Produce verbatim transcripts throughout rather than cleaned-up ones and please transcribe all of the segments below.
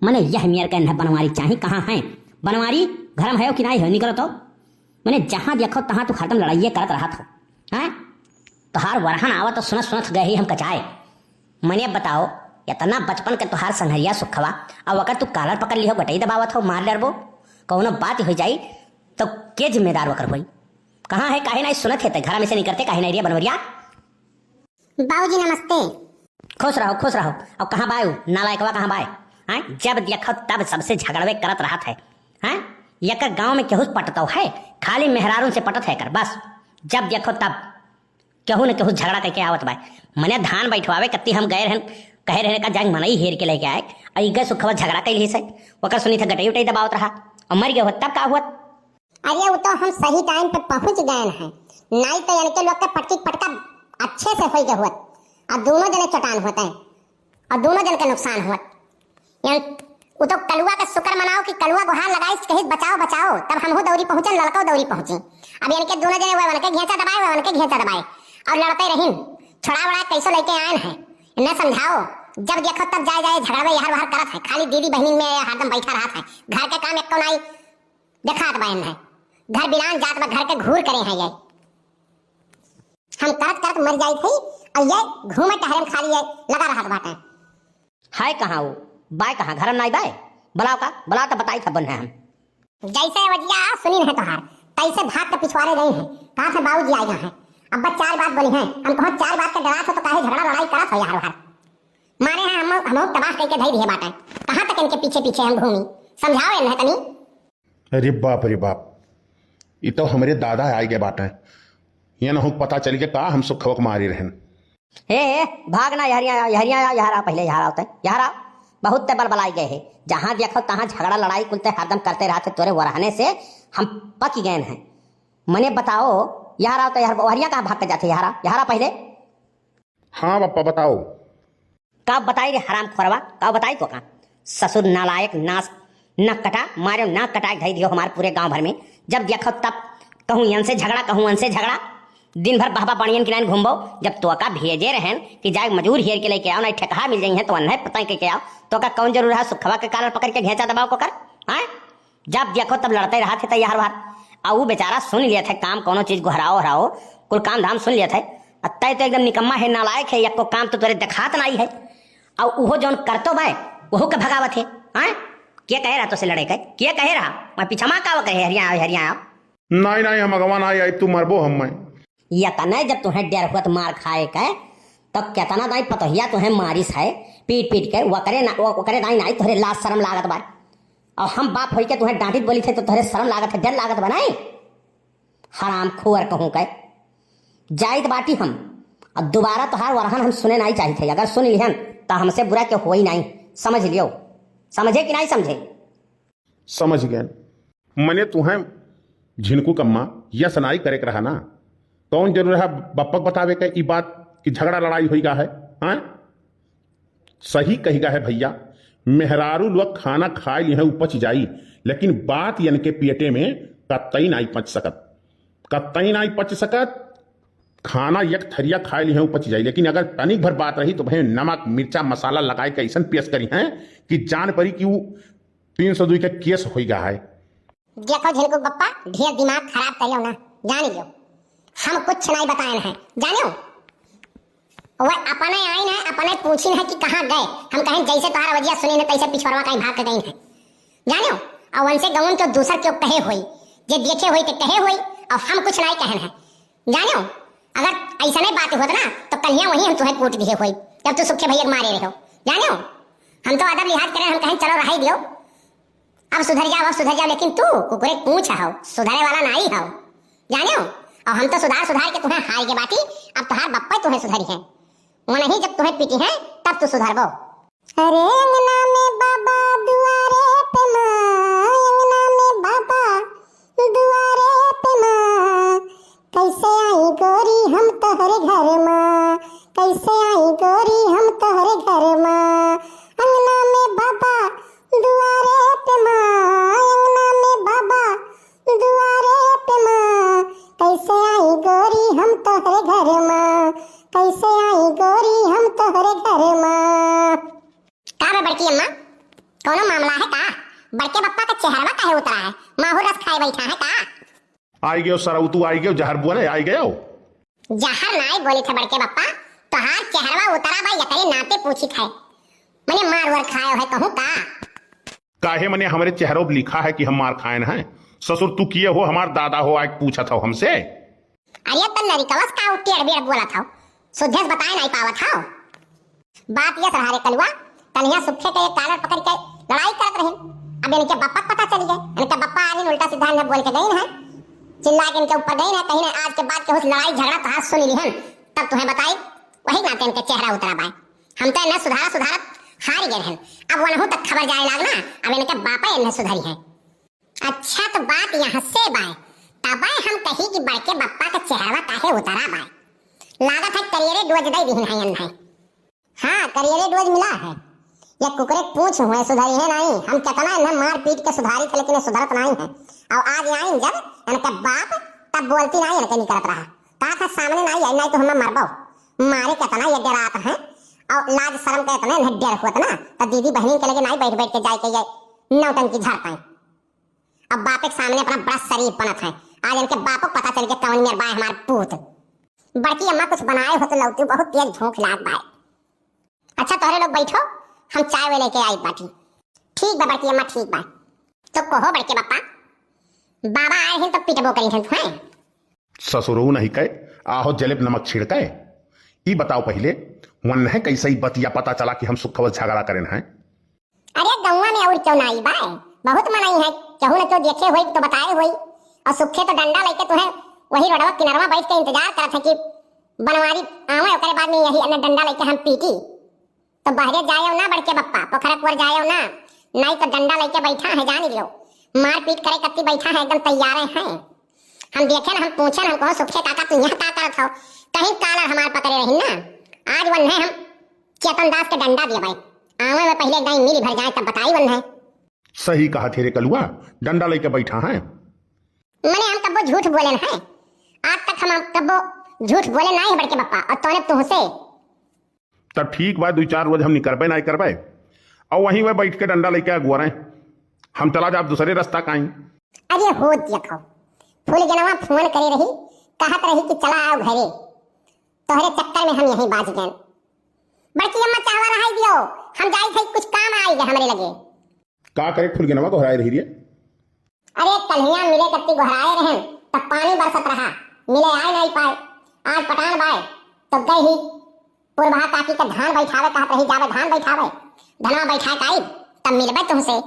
मने यह मेर के न बनवारी चाही, कहाँ है बनवारी? घर में है कि नहीं है, निकलो तो। मने जहाँ देखो तहाँ तू हरदम लड़ाइये करत रहत हो, हैं? तोहार वरहन आवत तो सुनत सुनत गए ही हम कचाए। मने बताओ, इतना बचपन के तोहार संघरिया सुखवा, अब अगर तू कालर पकड़ लिहो, गटई दबावत हो, मार डरबो, कौनो बात हो जाई तो के जिम्मेदार वकर होई? कहाँ है, काहे नहीं सुनत है ते? घर में से निकलते काहे नहीं रे बनवरिया? बाबूजी नमस्ते। खुश रहो, खुश रहो। अब कहाँ बाय उ? नालायकवा कहाँ बाय? हैं? जब देखो तब सबसे झगड़वे करत रहत है। हैं? यकर गाँव में केहू से पटतो है? खाली मेहरारून से पटत है कर, बस। जब देखो तब केहू न केहू झगड़ा करके आवत बाय। मने धान बैठवावे कत्ती हम गए रहन, कहे रहन का जाए मनई हेर के लेके आए, और ई गए सुखवा झगड़ा कैली से, ओकर सुनी थे गटई उटई दबावत रहा, और मर गए होत, तब का हुआ? अरे, उ तो हम सही टाइम पे पहुँच गए हैं, नाई तो इनके लोग के पटकी पटका अच्छे से होई गए होत, और दोनों जने चटान होते हैं, और दोनों जन के नुकसान होत। यानी उ तो कलुआ के शुक्र मनाओ कि कलुआ गुहार लगाइस, कहिस, "बचाओ, बचाओ।" तब हमहू दौरी पहुँचन, लड़को दौरी पहुँची। अब इनके दोनों जने, वह उनके घेंचा दबाए, वह उनके घेंचा दबाए, और लड़ते रहिन, छोड़ा वड़ा कैसो लेके आयन है, इन्हें समझाओ। जब देखो तब जाए जाए झगड़वे, यहर वहर करत है, खाली दीदी बहनी में हरदम बैठा रहत है, घर के काम एको नाई देखात बा इन्हें, घर बिरान जात बा, घर के घूर करे हैं ये। हम करत करत मर जाइत हई, और ये घूमे टहरे में खाली ये लगा रहत बाटे। हाय कहाँ वो? बाय कहाँ? घर में नाई बाय? बुलाओ का? बुलाओ तो बताई था बन है हम। जैसे वजिया सुनी है तोहार, तैसे भाग के पिछवारे गई है। कहा थे बाबूजी आए हैं। अब बस चार बात बोली हैं। हम कहो चार बात के डरात हो तो काहे झगड़ा लड़ाई करत हो यार वार? मारे हैं हम, हम तबाह करके धई दिए बाटे। कहाँ तक इनके पीछे पीछे हम घूमी? समझाओ इन्हें तनी। अरे बाप रे बाप, ई तो हमरे दादा आए गए बाटे। ये ना हो पता चल के का हम सुखवक मारी रहन। हे, हे, भाग ना, यहरिया आ, यहरिया आ, यहरा पहले, यहरा होते, यहरा। बहुत ते बलबलाई गए है। जहाँ देखो तहाँ झगड़ा लड़ाई कुलते हरदम करते रहते, तोरे वरहने से हम पक गए हैं। मने बताओ, यहरा होते, यहर, वहरिया कहाँ भाग के जाते, यहरा, यहरा पहले। हाँ पप्पा, बताओ। का बताई रे हराम खोरवा, का बताई तो का? ससुर नालायक, नास, नाक कटा, मारे नाक कटाए धई दियो हमारे पूरे गांव भर में। जब देखो तब कहूँ इनसे झगड़ा, कहूँ उनसे झगड़ा। दिन भर बहबा बनियन की लाइन घूमबो। जब तोका भेजे रहन कि जाए मजूर हेर के लेके आओ, नहीं ठेकहा मिल जाई है तो अन्हे पता के, के आओ। तोका कौन जरूर है सुखवा के कालर पकड़ के घेंचा दबाओ को कर, हाँ? जब देखो तब लड़ते रहत है तैयार बार। आ ऊ बेचारा सुन लियत है काम, कौनो चीज गोहराओ ओहराओ, कुल काम धाम सुन लियत है। आ तय तो एकदम निकम्मा है, नालायक है, यक्को काम तो तोरे देखात नाई है। आ उहो जौन करतो बाय, ओहू के भगावत है। हाँ? के कहे रहा तोसे लड़े के? के कहे रहा? मैं पीछा मा का कहे, हरिया आओ, हरिया आओ। नाई, नाई, हम अगवा नाई आई, तू मरबो हम मैं। या तने जब तुहें डर हुआ तो मार खाए के, तो केतना दाई पतोहिया तुहें मारिस है, पीट पीट के, वकरे ना, वो, वकरे दाई नाई, तोहरे लाज शरम लागत बाय। और हम बाप होई के तुहें डांटित बोली थे तो तोहरे शरम लागत है, डर लागत बा नाई? हराम खोर कहूँ के। जाइत बाटी हम। अब दोबारा तोहार वरहन हम सुने नाई चाहित है। अगर सुन लिहन तो हमसे बुरा के होई नाई। समझ लियो। समझे कि नाई समझे? समझ गए। मने तुहें झिनकू कम्मा यस नाई करे के रहा ना। कौन जरूर है बप्पक बतावे के ई बात कि झगड़ा लड़ाई होई गा है? हाँ? सही कही गा है भैया, मेहरारू लोग खाना खाए लिहे उपच जाई, लेकिन बात यन के पेटे में कतई नाई पच सकत, कतई नाई पच सकत। खाना एक थरिया खाए लिहे उपच जाई, लेकिन अगर तनिक भर बात रही तो भाई नमक, मिर्चा, मसाला लगाए के ऐसन पेश करी हैं कि जान पड़ी कि वो तीन सौ दुई के केस होई गा है। देखो झिनकू बप्पा, ढेर दिमाग खराब करियो ना, जान लियो, हम कुछ नहीं बताएन है, जानियो। वह अपने आइन है, अपने पूछिन है कि कहाँ गए। हम कहेन जैसे तोहार वजिया सुनिन है, तैसे पिछवरवा कहीं भाग के गइन है, जानियो। और उनसे गउन क्यों दूसर क्यों कहे होई, जे देखे होई तो कहे होई, और हम कुछ नहीं कहन है, जानियो। अगर ऐसने बात होत ना, तो कलिया वहीं हम तुहें कूट दिए होई, जब तू सुखे भैया के मारे रहो, जानियो। हम तो अदब लिहाज करेन, हम कहेन चलो रहाई दियो, अब सुधर जाओ, अब सुधर जाओ, लेकिन तू कुकुरे पूछ हो, सुधरे वाला नाई हो, जानियो। और हम तो सुधार सुधार के तुहें हार के बाटी, अब तुहार बप्पा तुहें सुधरी है, वो नहीं जब तुहें पीटी है तब तू सुधरबो। अरे अंगना में बाबा दुआरे पे माँ, अंगना में बाबा दुआरे पे माँ, कैसे आई गोरी हम तोहरे घर माँ, कैसे आई गोरी हम तोहरे घर माँ। अंगना में बाबा दुआरे पे माँ, अंगना में बाबा दुआरे पे माँ, कैसे आई गोरी हम तोहरे घर माँ, कैसे आई गोरी हम तोहरे घर माँ। का बा बड़की अम्मा, तो मामला है का? बड़के बप्पा का चेहरवा काहे उतरा है? माहुर रस खाए बैठा है का? आई गयो सरऊ, तू आई गयो, जहर बोले आई गयो। जहर नाई बोली थे बड़के बप्पा, तोहार चेहरवा उतरा बा, एकरे नाते पूछी थे। मने मार वार खायो है कहूँ का? काहे मने हमरे चेहरो पे लिखा है कि हम मार खाएन हैं? ससुर तू किए हो, हमार दादा हो, आके पूछत हो हमसे? अरे त लड़िकवस का उ टेढ़ बेढ़ बोलत हो, सुद्धे से बताए नाई पावत हो। बात ये सहारे कलुआ, कलिया सुखे के एक कालर पकड़ के लड़ाई करत रही। अब इनके बप्पा के पता चली गए, इनके बप्पा आगे उल्टा सीधा इन्हें बोल के गई है, चिल्ला के इनके ऊपर गई है, कहीं ना आज के बाद केहू से लड़ाई झगड़ा तोहार सुन लिहन, तब तुम्हें बताई, वही नाते इनके चेहरा उतरा बाय। हम तो इन्हें सुधारा सुधारत हार गए हैं, अब वनहू तक खबर जाए लागना, अब इनके बापा इन्हें सुधारी है। अच्छा, तो बात यहाँ से बाय, तबे हम कही कि बड़के बप्पा का चेहरवा काहे उतरा बाय। लागत है करियरे डोज दे दिहिन है इन्हें। हाँ, करियरे डोज मिला है। या कुकरे के पूछ हुए सुधरी है नहीं। हम कितना इन्हें मार पीट के सुधारी थे, लेकिन ये सुधरत नहीं है। और आज आइन जब इनके बाप, तब बोलती नहीं, इनके निकलत रहा। कहा था सामने नहीं आई, नहीं तो हमें मरबो। मारे कितना ये डरात हैं। और लाज शर्म के इतने इन्हें डर होत ना, तो दीदी बहनी के लगे नहीं बैठ बैठ के जाए के ये नौटंकी झाड़ पाए। अब बाप के सामने अपना बड़ा शरीफ बनत है। आज इनके बापो को पता चल गया कौन मेर बाय हमार पूत। बड़की अम्मा कुछ बनाए हो तो लौटू, बहुत तेज भूख लाग बाय। अच्छा तोहरे लोग बैठो, हम चाय वाय लेके आई बाटी। ठीक बा बड़की अम्मा, ठीक बा। तो कहो बड़के बप्पा, बाबा आए हैं तो पिटबो करी हैं तुम्हें। ससुरो नहीं कहे, आहो जलेब नमक छिड़के। ई बताओ पहिले, वन्हे कैसे ई बतिया पता चला कि हम सुखवा से झगड़ा करेन हैं? अरे गौवा में और क्यों ना आई बाय, बहुत मनई है, केहू न केहू देखे होई तो बताए होई। और सुखे तो डंडा लेके तुम्हें वही रोडवा किनारवा बैठ के इंतजार करत है कि बनवारी आवे, ओकरे बाद में यही अन्य डंडा लेके हम पीटी। तो बहरे जायो ना बड़के बप्पा, पोखरा कुआर जायो ना, नहीं तो डंडा लेके बैठा है, जान लियो, मारपीट करे कत्ती बैठा है, एकदम तैयारे हैं। हम देखे ना, हम पूछे ना, हम कहो सुखे काका तू यहाँ का करत हो, कहीं कालर हमार पकड़े रही ना, आज वन्हे हम चेतन दास के डंडा दिए भाई, आवे में पहले एक दाई मिली भर जाए तब बताई वन्हे। सही कहा थे रे कलुआ, डंडा लेके बैठा है। मने हम कब्बो झूठ बोले ना है, आज तक हम कब्बो झूठ बोले ना है बड़के बप्पा, और तोने तुहसे तब ठीक बा, दुई चार रोज हम निकरबे नाई करबे, और वहीं वह बैठ के डंडा लेके अगुआ रहे, हम चला जाब दूसरे रास्ता काई। अरे हो देखो, फुलगेनवा फोन करे रही, कहत रही कि चला आओ घरे, तोहरे चक्कर में हम यहीं बाज गए। बड़की अम्मा चाहवा रहाई दियो, हम जाई थे कुछ काम आई गए हमरे लगे। का करे फुलगेनवा गोहराए रही रे? अरे कल्हिया मिले कत्ती गोहराए रहन, तब पानी बरसत रहा, मिले आए नहीं पाए। आज पटान बाय, तो गई ही पुरबहा काकी के धान बैठावे कहत रही, जावे धान बैठावे, धनवा बैठा के आई, तब मिलबे तुमसे।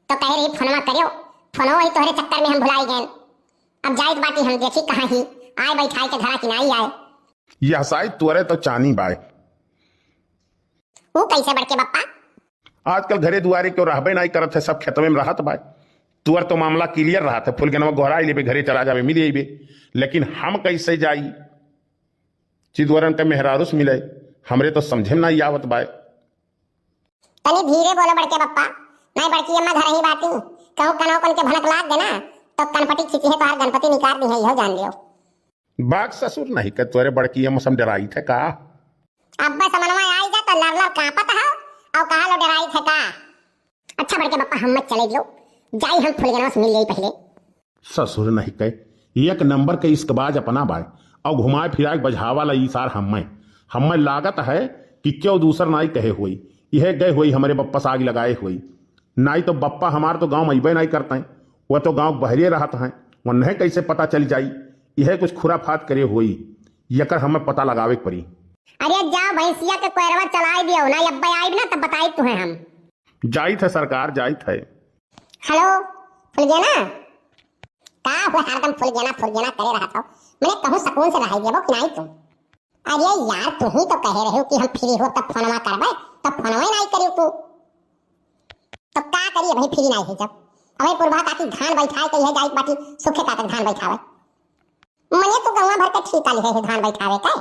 तो कहे रही फोनवा करियो, फोनवा ही तोहरे चक्कर में हम भुलाई गए। अब जाइत बाटी हम देखी कहाँ ही, आए बैठाई के धरा कि नाई आए। यह साई तोरे तो चानी बाय। ऊ कैसे बड़के बप्पा? आजकल घरे दुआरे क्यों रहबे नाई करत है, सब खेतवे में रहत बाय। तुअर तो मामला clear रहत है, फुलगेनवा गोहराई लेबे, घरे चला जाबे, मिल अइबे, लेकिन हम कैसे जाई? चिदुअरन के मेहरारू से मिले, हमरे तो समझे में नाई आवत बाय। तनी धीरे बोलो बड़के बप्पा, नाई बड़की अम्मा घर ही बाटी, कहूँ कनो कन के भनक लाग गए ना, तो कनपटी खींची है तोहार गणपति निकाल दी है, यह जान लियो। बाग ससुर नहीं के तोरे बड़की अम्मा से हम डराई थे का? अब्बे समनवा आई जा तो लर लर कांपत हो, और कहा लो डराई थे का? अच्छा बड़के बप्पा हम मत चले जो, जाई हम फुलगेनवा से मिल जाई पहले। ससुर नहीं के, एक नंबर के इश्कबाज अपना बाय, और घुमाए फिराए बझावा ला ई सार हम्मे, हम्मे लागत है कि क्यों दूसर नाई कहे होई, यह गए होई हमरे बप्पा से आग लगाए होई। नाई तो बप्पा हमार तो गाँव में अइबे नाई करते हैं, वह तो गाँव बहरे रहत हैं, वन्हें कैसे पता चल जाई? यह कुछ खुराफात करे होई, यकर हमें पता लगावे के पड़ी। अरे जाओ भैंसिया के कोयरवा चलाए दियो ना, अब्बे आइब ना तब बताई तुहे हम। जाइत है सरकार, जाइत है। हेलो फुलगेना, का हुआ हरदम फुलगेना फुलगेना करे रहत हो? मने कहूँ सुकून से रहाई देबो कि नाई तू? अरे यार, तू ही तो कहे रहे हो कि हम free हो तब फोनवा करबे, तब फोनवा ही नाई करियो तू। तो का करिए भाई, free नाई है जब। अबे पुरबा काकी धान बैठाए के यह जाई बाटी सुखे काका धान बैठावे। मने तू गौवा भर के ठीका लिहे है धान बैठावे के।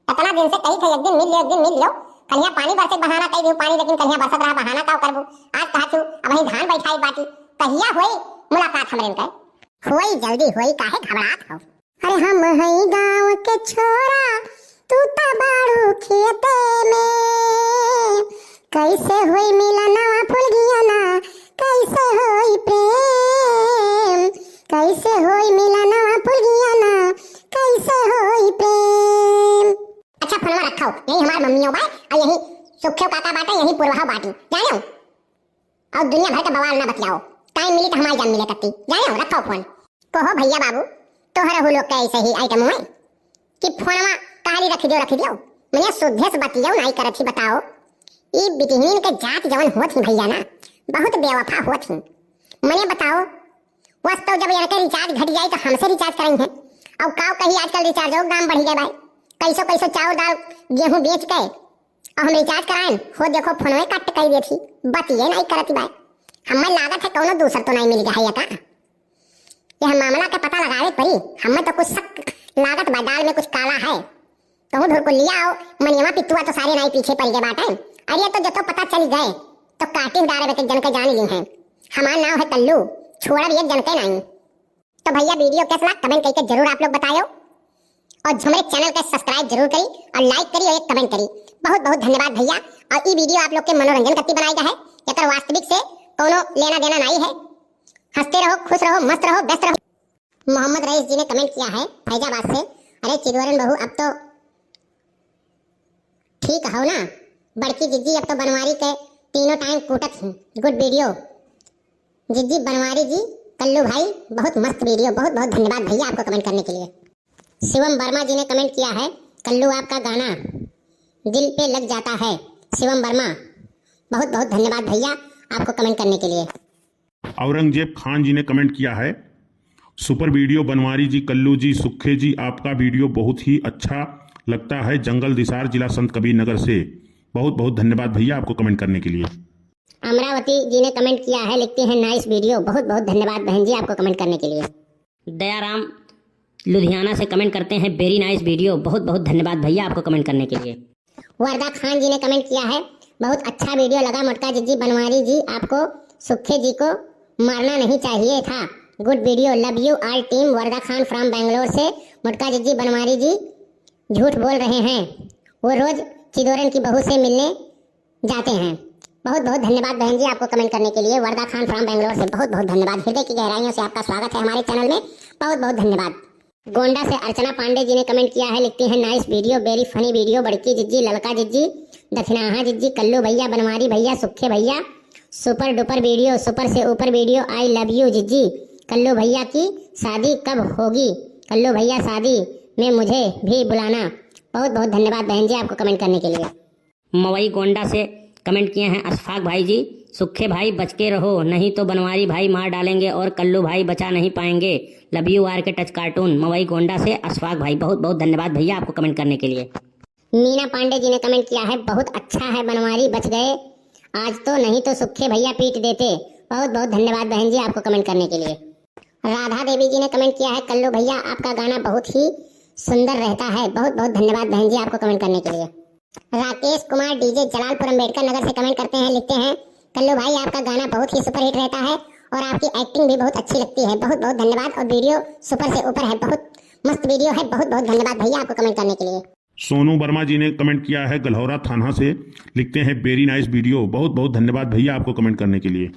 इतना दिन से कही थे एक दिन मिल लियो, एक दिन मिल लियो। कलिया पानी बरसे बहाना कही दियो पानी, लेकिन कलिया बरसत रहा बहाना का करबू। आज कहा तू अब ही धान बैठाई बाटी। कहिया होई मुलाकात हमरे के? होई जल्दी होई, काहे घबरात हो? अरे हम हई गाँव के छोरा, तू त बाड़ू खेते में, कैसे होई मिलनवा फुलगियाना, कैसे होई प्रेम, कैसे होई मिलनवा फुलगियाना, कैसे होई प्रेम। अच्छा, फोनवा रखो, यही हमार मम्मियो बाय, और यही सुखेव काका बाटे, यही पुरवाहो बाटी, जानो? और दुनिया भर के बवाल ना बतियाओ, टाइम मिली तो हमारी जान मिले तब की, जानो? रखो फोन। कहो भैया बाबू, तोहरे हो लोग के ऐसे ही आइटम हुए कि फोनवा काली रख दियो, रख दियो, मने शुद्धे से बतियाओ, नाई करत ही बताओ। ई बिटिहनीन के जात जवन होत ही भैया ना, बहुत बेवफा होत ही। मने बताओ, वस तो जब इनके रिचार्ज घट जाई तो हमसे रिचार्ज कराई हैं। और काव कही आजकल रिचार्जो के दाम बढ़ी गए बाय, कैसो कैसो चाउर दाल गेहूं बेच के और हम रिचार्ज कराएन, हो देखो फोनवे कट कई देत ही, बतिये नाई करत बाय। हमें लागत है कौनो दूसर तो नाई मिल गया है का? यह मामला के पता लगावे पड़ी, हमें तो कुछ शक लागत बा, दाल में कुछ काला है। कहूँ ढुरकुलिया आओ, मनियवा पितुआ तो सारे नाई पीछे पड़ गए बाटे। अरे तो जतो पता चल गए, तो काटी डारे बे जन के जान ली हैं। हमार नाव है कल्लू, छोड़ब एक जन के नाई। तो भैया वीडियो कैसा लगा कमेंट करके जरूर आप लोग बतायो। और हमरे चैनल के सब्सक्राइब जरूर करी और लाइक करी और एक कमेंट करी। बहुत बहुत धन्यवाद भैया। और ई वीडियो आप लोग के मनोरंजन करती बनाई गया है, एकर वास्तविक से कौनो लेना देना नाई है। हंसते रहो, खुश रहो, मस्त रहो, व्यस्त रहो। मोहम्मद रईस जी ने कमेंट किया है फैजाबाद से, अरे चिदोरन बहू अब तो ठीक हो ना? बड़की जिज्जी अब तो बनवारी के तीनों टाइम कूटत ही। गुड वीडियो जिज्जी बनवारी जी, कल्लू भाई, बहुत मस्त वीडियो, बहुत बहुत धन्यवाद भैया आपको कमेंट करने के लिए। शिवम वर्मा जी ने कमेंट किया है, कल्लू आपका गाना दिल पे लग जाता है। शिवम वर्मा, बहुत बहुत धन्यवाद भैया आपको कमेंट करने के लिए। औरंगजेब खान जी ने कमेंट किया है, सुपर वीडियो बनवारी जी, कल्लू जी, सुखे जी, आपका वीडियो बहुत ही अच्छा लगता है, जंगल दिसार, जिला संत कबीर नगर से। बहुत बहुत धन्यवाद भैया आपको कमेंट करने के लिए। अमरावती जी ने कमेंट किया है, लिखते हैं नाइस वीडियो। बहुत बहुत धन्यवाद बहन जी आपको कमेंट करने के लिए। दयाराम लुधियाना से कमेंट करते हैं, वेरी नाइस वीडियो। बहुत बहुत धन्यवाद भैया आपको कमेंट करने के लिए। वरदा खान जी ने कमेंट किया है, बहुत अच्छा वीडियो लगा मोटका जिज्जी बनवारी जी, आपको सुखे जी को मारना नहीं चाहिए था। Good video, love you all team. Varda Khan from Bangalore से, मोटका जिज्जी बनवारी जी झूठ बोल रहे हैं, वो रोज चिदोरन की बहू से मिलने जाते हैं। बहुत बहुत धन्यवाद बहन जी आपको कमेंट करने के लिए। वरदा खान फ्रॉम बैंगलोर से बहुत बहुत धन्यवाद, हृदय की गहराइयों से आपका स्वागत है हमारे चैनल में, बहुत बहुत धन्यवाद। गोंडा से अर्चना पांडे जी ने कमेंट किया है, लिखती हैं nice video, very funny video, बड़की जिज्जी, ललका जिज्जी, दखिनाहा जिज्जी, कल्लू भैया, बनवारी भैया, सुखे भैया, सुपर डुपर वीडियो, सुपर से ऊपर वीडियो, आई लव यू जिज्जी। कल्लू भैया की शादी कब होगी? कल्लू भैया शादी में मुझे भी बुलाना। बहुत बहुत धन्यवाद बहन जी आपको कमेंट करने के लिए। मवई गोंडा से कमेंट किए हैं अशफाक भाई जी, सुखे भाई बच के रहो, नहीं तो बनवारी भाई मार डालेंगे और कल्लू भाई बचा नहीं पाएंगे। लव यू आर के टच कार्टून, मवई गोंडा से अशफाक भाई, बहुत बहुत धन्यवाद भैया आपको कमेंट करने के लिए। मीना पांडे जी ने कमेंट किया है, बहुत अच्छा है बनवारी बच गए आज तो, नहीं तो सुखे भैया पीट देते। बहुत बहुत धन्यवाद बहन जी आपको कमेंट करने के लिए। राधा देवी जी ने कमेंट किया है, कल्लू भैया आपका गाना बहुत ही सुंदर रहता है। बहुत बहुत धन्यवाद बहन जी आपको कमेंट करने के लिए। राकेश कुमार डीजे जलालपुर अंबेडकर नगर से कमेंट करते हैं, लिखते हैं, कल्लू भाई आपका गाना बहुत ही सुपरहिट रहता है और आपकी एक्टिंग भी बहुत अच्छी लगती है। बहुत बहुत धन्यवाद और वीडियो सुपर से ऊपर है, बहुत मस्त वीडियो है। बहुत बहुत धन्यवाद भैया आपको कमेंट करने के लिए। सोनू वर्मा जी ने कमेंट किया है गल्हौरा थाना से, लिखते हैं, वेरी नाइस वीडियो। बहुत बहुत धन्यवाद भैया आपको कमेंट करने के लिए।